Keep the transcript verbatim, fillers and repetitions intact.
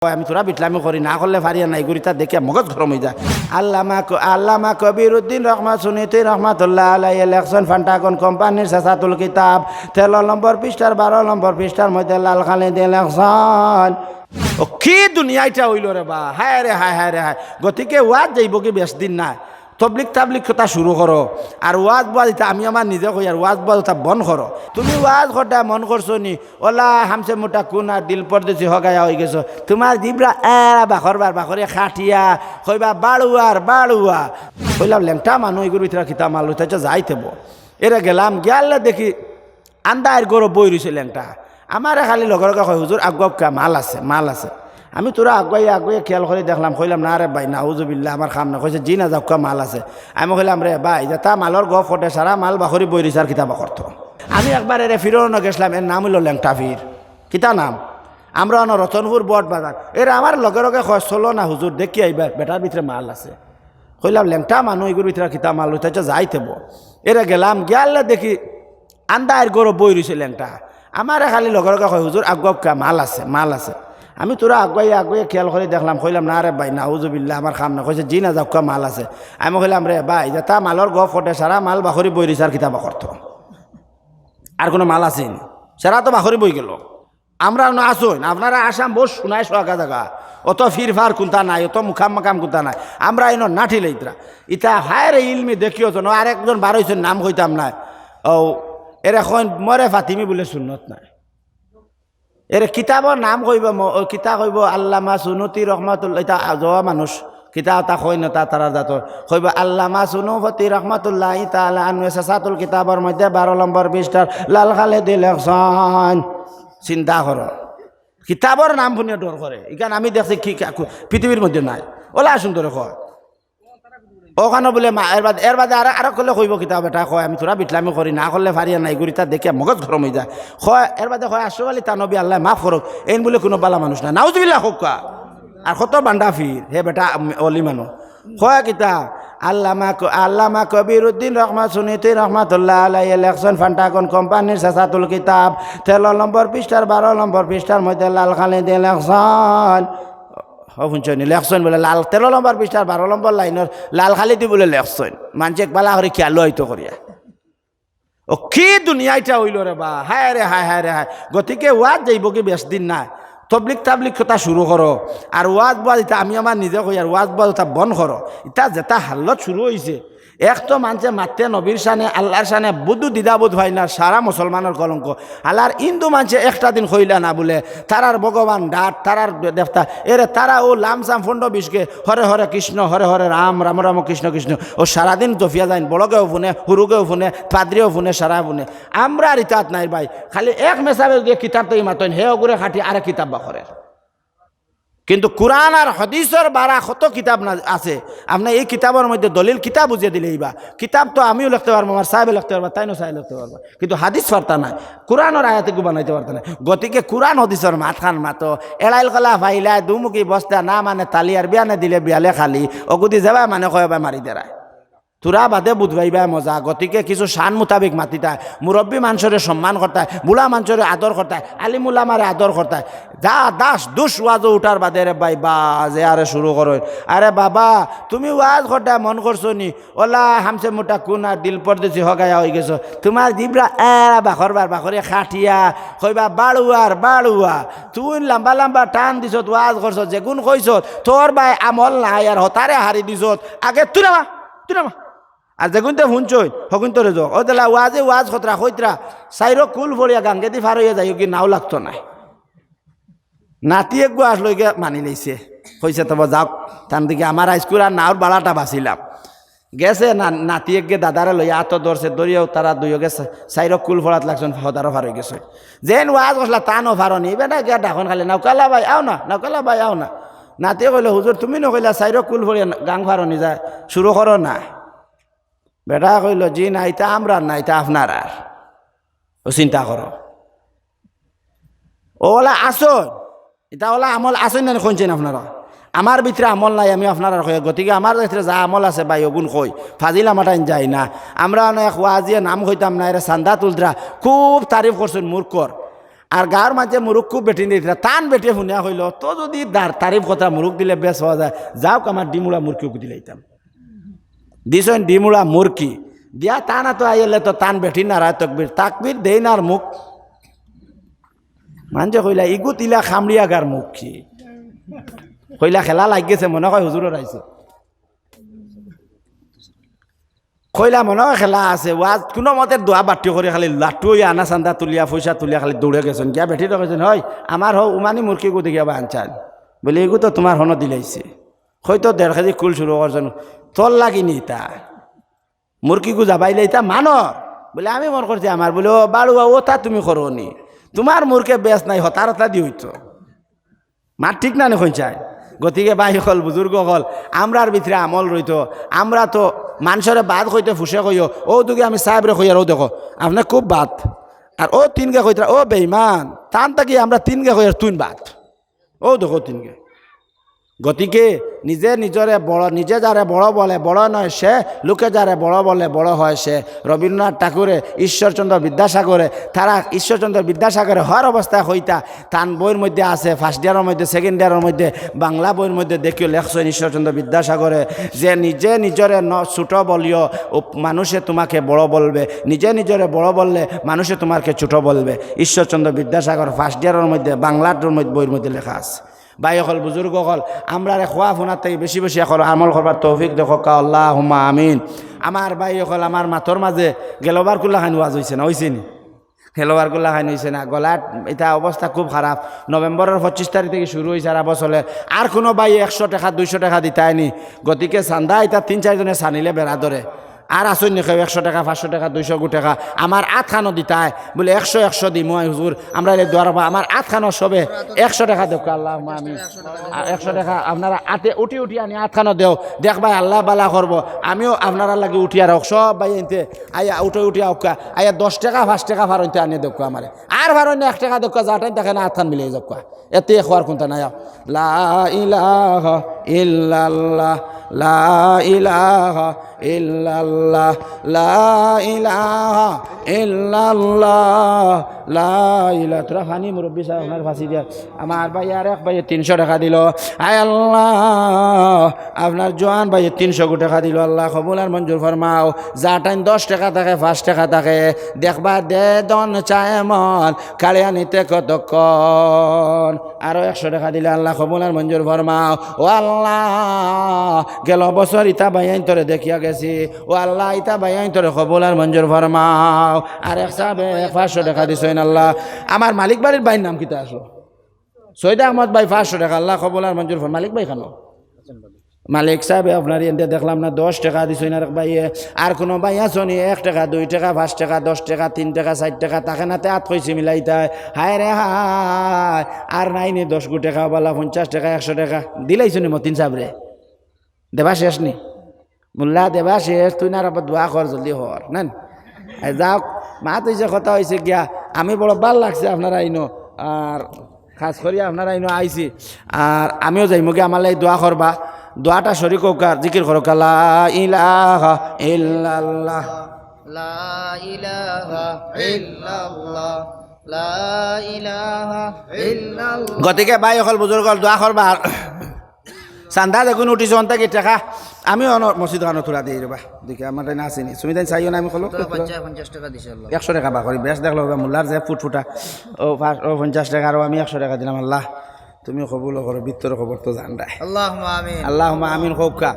কয়, আমি থুড়া বিটলামি করি, না করলে পারিয়ার না, ইগুর ইতা দেখিয়া মগজ গরম অইযায়। আল্লামা ক-, আল্লামা কবির উদ্দিন রহমত সুনিতি রহমতুল্লাহ আলাইহি লেখছইন, ফান্টাগন কোম্পানির সাসাতুল কিতাব, তেরো নম্বর পৃষ্ঠার বারো নম্বর পৃষ্ঠার মধ্যে লাল খালি দি লেখছইন। ও কি দুনিয়াটা অইলো রে বা, হায় রে হায়, হায় রে হায়। গতিকে ওয়াজ যাইবোগি বেশ দিন নাই, তবলিগ তাবলিগ কথা শুরু করো। আর ওয়াজ বাজ ইতা আমি আমার নিজে কই, আর ওয়াজ বাজ ইতা বন্ধ করো। তুমি ওয়াজ করতায় মন করছো নি, ওলা হামসে মোটা কুন আর দিল পরদেশি হগায়া অইগেছো। তুমার জিব্রা এরা বাখর বার বাখরে খাটিয়া কইবা বাড়ুয়ার বাড়ুয়া। কইলাম, লেংটা মানুষ, ইগুর ভিতরে কিতা মাল লইতা যাইতে বো। এরে গেলাম, গিয়ালে দেখি আন্দাইর গরো বই রইছে লেংটা। আমারে খালি লগে লগে কয়, "হুজুর, আগুয়াউক্কা, মাল আছে, মাল আছে।" আমি থুড়া আগুয়াইয়া আগুয়াইয়া খেয়াল করি দেখলাম, কইলাম, "না রে ভাই, নাউজুবিল্লাহ, আমার কাম না।" কইছে, "জি না, যাউক্কা, মাল আছে।" আমি কইলাম, "রে ভাই, যেতা মালর গফ করতে, সারা মাল বাখরি বই রইছে, আর কিতা বা করতো?" আমি একবার এরে ফিরনো গেছলাম, এর নাম অইলো লেংটা ফির। কিতা নাম? আমরা অনো রতনপুর বট বাজার। এরে আমার লগে লগে কয়, "চলো না হুজুর, দেখি আইবা, বেটার ভিতরে মাল আছে।" কইলাম, "লেংটা মানুষ, ইগুর ভিতরে কিতা মাল লইতা যাইতে বো।" এরে গেলাম, গিয়ালে দেখি আন্দাইর গরো বই রইছে লেংটা। আমারে খালি লগে লগে কয়, "হুজুর, আগুয়াউক্কা, মাল আছে, মাল আছে।" আমি থুড়া আগুয়াইয়া আগুয়াইয়া খেয়াল করি দেখলাম, কইলাম, "না রে ভাই, নাউজুবিল্লাহ, আমার কাম না।" কইছে, "জি না, যাউক্কা, মাল আছে।" আমি কইলাম, "রে ভাই, যেতা মালর গফ করতে, সারা মাল বাখরি বই রইছে, আর কিতা বা করতো? আর কুনু মাল আছে নি? সারা তো বাখরি বই গেলো।" আমরা অনো আছইন, আপনারা আসাম বউত শুনাই সোয়াগা জাগা, অত ফিরফার কুন্তা নাই, অত মুকাম মাকাম কুন্তা নাই। আমরা ইনো নাঠি লইতরা। ইতা হায়রে ইলমি দেখিও তো, আরেকজন বার অইছইন, নাম কইতাম নায়। ও, এরে কইন, মরে ফাতিমি বুলে সুন্নত নাই। এরে কিতাবর নাম কইবো, ম-, ও কিতা কইবো, আল্লামা সুনুতি রহমাতুল্লাহ, ইতা আজোয়া মানুষ। কিতা অতা কইন না তা তারার জাতর। কইবো আল্লামা সুনুফতি রহমাতুল্লাহি তাআলা আনহু সাসাতুল কিতাবর মধ্যে বারো নম্বর পৃষ্ঠার লাল খালি দি লেখছইন। চিন্তা করো। কিতাবর নাম হুনিয়া ডর করে। ইখান আমি দেখছি কি, কি, পৃথিবীর মধ্যে নাই। ওলা সুন্দরে কয়। অখানো বুলে মা-, এর বাদে, এর বাদে আর, আর করলে কইবো কিতা বেটা কয়, আমি থুড়া বিটলামি করি, না করলে পারিয়ার না, ইগুর ইতা দেখিয়া মগজ গরম অইযায়। কয়, এর বাদে কয়, "আশরাফ আলী থানভী, আল্লায় মাফ করউক, এইন বুলে কুনু বালা মানুষ না।" নাউজুবিল্লাহ কউক্কা। আর কত বান্ডা ফির, হে বেটা, উম, অলি মানুষ। কয় কিতা? আল্লামা ক-, আল্লামা কবির উদ্দিন রহমত সুনিতি রহমতুল্লাহ আলাইহি লেখছইন, ফান্টাগন কোম্পানির সাসাতুল কিতাব, তেরো নম্বর পৃষ্ঠার বারো নম্বর পৃষ্ঠার মধ্যে লাল খালি দি লেখছইন। ও হুনছইন নি, লেখছইন বুলে লাল, তেরো নম্বর পৃষ্ঠার বারো নম্বর লাইনর লাল খালি দি বুলে লেখছইন। মানষে এক বালা করি খেয়াল অইতো করিয়া। ও কি দুনিয়াটা অইলো রে বা, হায় রে হায়, হায় রে হায়। গতিকে ওয়াজ যাইবোগি বেশ দিন নাই, তবলিগ তাবলিগ কথা শুরু করো। আর ওয়াজ বাজ ইতা আমি আমার নিজে কই, আর ওয়াজ বাজ ইতা বন্ধ করো। ইতা যেতা হালত শুরু অইছে, এক তো মানষে মাতে নবীর শানে, আল্লার শানে, বুধু দিদা বুধ হয় না, সারা মুসলমানর কলঙ্ক। আল্লার হিন্দু মানষে একটা দিন কইলা না বুলে, তারার ভগবান ডাট, তারার দেবতা, এরে তারা ও লামসাম ফন্ড বিশকে, "হরে হরে কৃষ্ণ, হরে হরে রাম, রাম রাম কৃষ্ণ কৃষ্ণ।" ও সারাদিন জফিয়া যাইন, বড়গেও হুনে, হুরুগেও হুনে, পাদ্রিও হুনে, সারা হুনে। আমরা আর ইতাত নাই ভাই। খালি এক মেসাবে গিয়া কিতাব তো ইমাতইন, হে ওগুরে খাটি আরেক কিতাব বা করে। কিন্তু কুরআন আর হাদিসর বারা কত কিতাব না আছে। আপনে এই কিতাবর মধ্যে দলিল কিতাব বুঝিয়া দিলে ইবা। কিতাব তো আমিও লেখতে পারবো, আমার সাহেবে লেখতে পারবা, তাইনও সাহেব লেখতে পারবা। কিন্তু হাদিস পারতা নায়, কুরআনর আয়াত এগু বানাইতে পারতা নায়। গতিকে কুরআন হাদিসর মাতখান মাতো, এড়াইল কলা ফাইলায়, দুমুখী বস্তা না মানে তালি আর বিয়ানে দিলে বিয়ালে খালি, অগুদি যেবায় মানে কয় বায় মারি দেরায়। থুড়া বাদে বুঝবায় ইবায় মজা, গতিকে কিছু শান মোতাবিক মাতিতায়, মুরব্বি মানষরে সম্মান করতায়, বুড়া মানষরে আদর করতায়, আলিম উলামারে আদর করতায়। যা দাস দুষ ওয়াজো উঠার বাদে রে ভাই, বাজে আরে শুরু করইন, "আরে বাবা, তুমি ওয়াজ করতায় মন করছো নি? ওলা হামসে মোটা কুন আর দিল পরদেশি হগায়া অইগেছো। তুমার জিব্রা এরা বাখর বার বাখরে খাটিয়া কইবা, 'বাড়ুয়ার বাড়ুয়া। তুই লাম্বা লাম্বা টান দিছত, ওয়াজ করছত, যেগুন কইছত, তোর বায় আমল নাই আর হতারে হারি দিছত। আগে তুই নামা, তুই নামা।' আর যেগুনতে হুনছইন, হগুনতরে যাও। ও দিলা ওয়াজে ওয়াজ কতরা কইতরা, চাইরো কুল ফড়িয়া গাঙ্গেদি ফার অইয়া যাইওগি, নাও লাগতো নায়।" নাতি এগু আসলো গিয়া মানি লইছে, কইছে, "তবে যাউক, তান দিকে আমার আইজকুর আর নাওর বালাটা বাঁচিলাম।" গেছে না, নাতি এগে দাদারে লইয়া আতো ধরছে, ধরিয়াও তারা দুইওগে চা-, চাইরো কুল ফড়াত লাগছইন, হদারও ফার অইগেছে। যেন ওয়াজ করছলা, তানও ফারনি, বেটা গিয়া ডাকইন খালি, "নাউকালা ভাই, আও না, নাউকালা ভাই, আও না।" নাতিয়ে কইলো, "হুজুর, তুমি নু কইলা চাইরো কুল ফড়িয়া গাং ফারনি যায়, শুরু করো না।" বেটা কইলো, "জি না, ইতা আমরার না, ইতা আপনারার।" ও চিন্তা করো। ও ওলা আছইন, ইতা ওলা আমল আছইন না, কইনছইন আপনারা? আমার ভিতরে আমল নাই, আমি আপনারার কই। গতিকে আমার ভিতরে যা আমল আছে ভাই, অগুন কই। ফাজিল আমাটাইন যায় না। আমরা অনেক ওয়াজিয়ে নাম কইতাম না, এরা চান্দা তুলতরা। খুব তারিফ করছইন মুরকর। আর গাঁওর মাঝে মুরগ খুব বেটিন দিতরা, তান বেটিয়ে হুনিয়া কইলো, "তো যুদি দার তারিফ কথা মুরগ দিলে বেশ পাওয়া যায়, যাউক আমার ডিমুড়া মুরগি দিলাইতাম।" দিছইন ডিমুড়া মুরগি, দিয়া তান আতো আইলে তো তান বেটিন নারায় তকবির, তাকবির দেইন আর মুখ। মানষে কইলা, "ইগু তিলা খামড়িয়াগার মুখ কি?" কইলা, "খেলা লাগি গেছে, মনে হয় হুজুরর আইছে।" কইলা, "মনে হয় খেলা আছে।" ওয়াজ কুনু মতে দোয়া বাট্টি করি খালি লাট্টু অইয়া আনা চান্দা তুলিয়া, পয়সা তুলিয়া খালি দৌড়ে গেছইন। গিয়া বেটিরে কইছইন, "হয়, আমার হউ উমানি মুরগিগু দেখিয়া বা আনছাইন।" বলে, "এগু তো তুমার হনো দিলাইছে।" হয়তো দেড় কেজি কুল শুরু করছইন, "তোর লাগি নি তা?" মুরগিগু যাবাইলে ইতা মানর। বলে, "আমি মন করছি আমার।" বলে, "ও বাড়ুয়া, ও তা তুমি করো নি। তুমার মুরগে বেশ নাই, হতা রতা দি অইতো।" মাত ঠিক না নি কইন চাই? গতিকে ভাই অকল, বুজুর্গ অকল, আমরার ভিতরে আমল রইতো। আমরা তো মানষরে বাদ কইতে ফুসে কইও, ও দুগে আমি সাহেবরে কইয়ার, ও দেখো, আপনে খুব বাদ। আর ও তিনগে কইতরা, ও বেইমান, তান থাকি আমরা তিনগে কইয়ার তুইন বাদ। ও দেখো তিনগে। গতিকে নিজে নিজরে বড়, নিজে যারে বড় বলে বড় নয় সে, লোকে যারে বড় বলে বড় হয় সে। রবীন্দ্রনাথ ঠাকুরে, ঈশ্বরচন্দ্র বিদ্যাসাগরে, তারা ঈশ্বরচন্দ্র বিদ্যাসাগরে হর অবস্থায় কইতা, তান বইর মধ্যে আছে, ফার্স্ট ইয়ারর মধ্যে, সেকেন্ড ইয়ারর মধ্যে, বাংলা বইর মধ্যে দেখিও লেখছইন ঈশ্বরচন্দ্র বিদ্যাসাগরে, যে নিজে নিজরে ন-, ছোট বলিও, ও মানুষে তোমাকে বড় বলবে, নিজে নিজরে বড় বললে মানুষে তোমাকে ছোট বলবে। ঈশ্বরচন্দ্র বিদ্যাসাগর ফার্স্ট ইয়ারর মধ্যে, বাংলার মধ্যে, বইর মধ্যে লেখা আছে। ভাই অকল, বুজুর্গ অকল, আমরারে খোয়া ফোনার থাকি বেশি বেশি অকল আমল করবার তৌফিক দেখো কা, আল্লাহুম্মা আমিন। আমার ভাই অকল, আমার মাতর মাঝে গেলবার কুল্লা খান ওয়াজ অইছে না, অইছে নি? গেলবার কুল্লা খান অইছে না, গলাত ইতা অবস্থা খুব খারাপ। নভেম্বরর পঁচিশ তারিখ থাকি শুরু অইছে আর আবো চলে। আর কুনু ভাই একশো টেকা, দুইশো টেকা দিতায় নি? গতিকে চান্দা ইতা তিন চাইরজনে চানিলে বেড়া ধরে। আর আছইন নি কেউ একশো টেকা, পাঁচশো টেকা, দুইশো গু টেকা আমার আতখানো দিতায়, বুলে, "একশো, একশো দিমু আই হুজুর, আমরা এলে দোয়ার বা আমার আতখানো সবে একশো টেকা দেউক্কা।" আল্লাহুম্মা আমিন। আ, একশো টেকা আপনারা আতে উঠি উঠি আনি আতখানো দেও, দেখবায় আল্লায় বালা করবো। আমিও আপনারার লাগি উঠি আর হোক, সব ভাই আনতে আইয়া উঠে উঠি আউক্কা, আইয়া দশ টেকা, পাঁচ টেকা ফারইনতে আনিয়া দেউক্কা আমারে, আর ফারইন না এক টেকা দেউক্কা, যা টাইম থাকে না আতখান মিলাই যাউক্কা। এতে খোয়ার কুনতা নাই। লা ইলাহা ইল্লাল্লাহ, লা ইলাহা ইল্লাল্লাহ, লা ইলাহা ইল্লাল্লাহ, লা ইলা-, তোরা ফানি মুরব্বি সাহেব, আপনার ফাঁসি দিয়া। আমার ভাই আর এক ভাইয়ে তিনশো টেকা দিল। আয় আল্লাহ, আপনার জোয়ান ভাইয়ে তিনশো গু টেকা দিল। আল্লাহ কবুল আর মঞ্জুর ফরমাও। যা টাইম দশ টেকা থাকে, পাঁচ টেকা থাকে, দেখবা দে দন চায় মন, কাড়িয়া নিতে কতক্ষণ। আরো একশো টেকা দিলে আল্লাহ কবুল আর মঞ্জুর ফরমাও। ও আল্লাহ, গেল বছর ইতা ভাইয়াইন তোরে দেখিয়া গেছি। ও আল্লাহ, ইতা ভাইয়াইন তোরে কবুল আর মঞ্জুর ফরমাও। আর এক সাহেবে এক পাঁচশো টেকা দিছইন আল্লাহ। আমার মালিক বাড়ির ভাইর নাম কিতা আসলো? সৈয়দ আহমদ ভাই পাঁচশো টেকা, আল্লাহ কবুল আর মঞ্জুর ফরমাও। মালিক ভাই কেন? মালিক সাহেব, আপনার এনতে দেখলাম না, দশ টেকা দিছইন আর এক ভাইয়ে। আর কুনু ভাই আছনি এক টেকা, দুই টেকা, পাঁচ টেকা, দশ টেকা, তিন টেকা, চাইর টেকা, থাকে না তে আত কইছি মিলাইতায়। হায় রে হায়, আর নাই নি দশ গু টেকা বালা, পঞ্চাশ টেকা, একশো টেকা। দিলাইছনি মতিন সাহেবরে? দেবা শেষ নি? মোল্লা দেবা শেষ, তুই না আবার দোয়া কর, জলদি কর। না নি? এই যাউক, মাত অইছে, কথা অইছে গিয়া, আমি বড় ভালা লাগছে আপনারা ইনো। আর খাছ করি আপনারা ইনো আইছি। আর আমিও যাইমুগি, আমার লাগি দোয়া করবা। দোয়াটা শরিক অউক্কা, জিকির করউক্কা, লা ইলাহা ইল্লাল্লাহ। লা ইলাহা ইল্লাল্লাহ, লা ইলাহা ইল্লাল্লাহ। গতিকে ভাই অকল, বুজুর্গ অকল, দোয়া করবা। আর চান্দা দেখুন উঠিছে, অন্তা কি টেকা? আমি অন মসজিদ খানো থুড়া দিই রে বা। দেখি আমার তাই না আসেনি। তুমি তাই চাইও না, আমি কলো, তো বাচ্চা পঞ্চাশ টেকা দিছে আল্লাহ। একশো টেকা বা করি, বেশ দেখলো বা মোল্লার যে ফুটফুটা। ও পাঁচ-, ও পঞ্চাশ টেকা, আরো আমি একশো টেকা দিলাম। আল্লাহ, তুমি কবুল করো, ভিতরে খবর তো জানরায়। আল্লাহুম্মা আমিন। আল্লাহুম্মা আমিন কউক্কা।